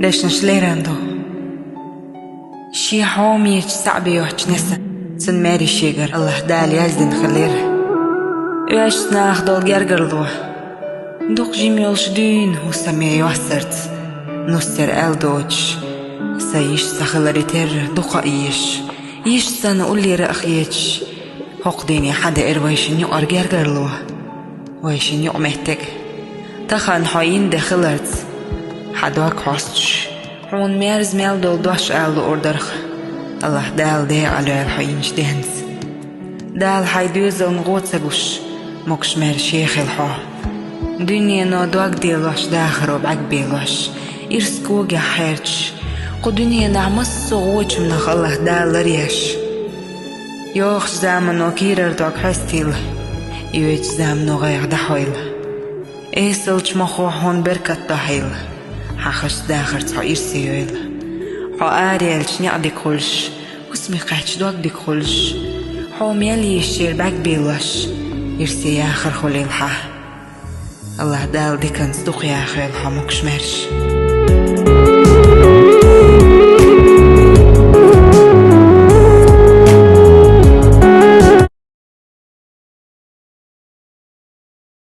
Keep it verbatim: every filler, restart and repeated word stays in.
Дешнаш леран ду. Шен хьомечу саӀабе йоцчу несан цуьнан маьрша шегара АллахӀ Дала яздина хилира. Оьшшучу наха долу гергарло дукха жима йолуш дуьйна хӀусаме йоссарца, нуссара аьлла доцуш, сан йиша сан хиларе терра дукха а езаш, йиша санна уллера а хеташ, хӀокху дийне хьан деара вайшинна юкъара гергарло, вайшинна юкъаметтиг. Тахана хьо йина де хиларца, хьан дог хьостуш, хьуна мерза мел долу дош ала луур дарх, АллахӀ Дала декъала йойла хьо йинчу денца. Дала хьайн доьзална гӀо ца гуш, могуш-маьрша шен хила хьо. Дуьнено дог делош, дахаро бӀаьгбелош, ирс когех хьерчаш, кху дуьненахь массо а гӀочунах АллахӀ Дала ларъеш. ЙогӀучу замано кийрара дог хьестийла, йоьдучу замано гӀайгӀа дӀахьойла. Эсалчу мохо хьуна беркат дохьийла, хьан хазачу дахарца хьо ирсе йойла. Хьо араелча некъ дика хуьлуш, хӀусаме кхаьчча дог дика хуьлуш, хьо мел йийшачеран бӀаьгбелош, ирсе яхар хуьлийла хьан. АллахӀ Дала диканца дукха яхийла хьо, могуш-маьрша.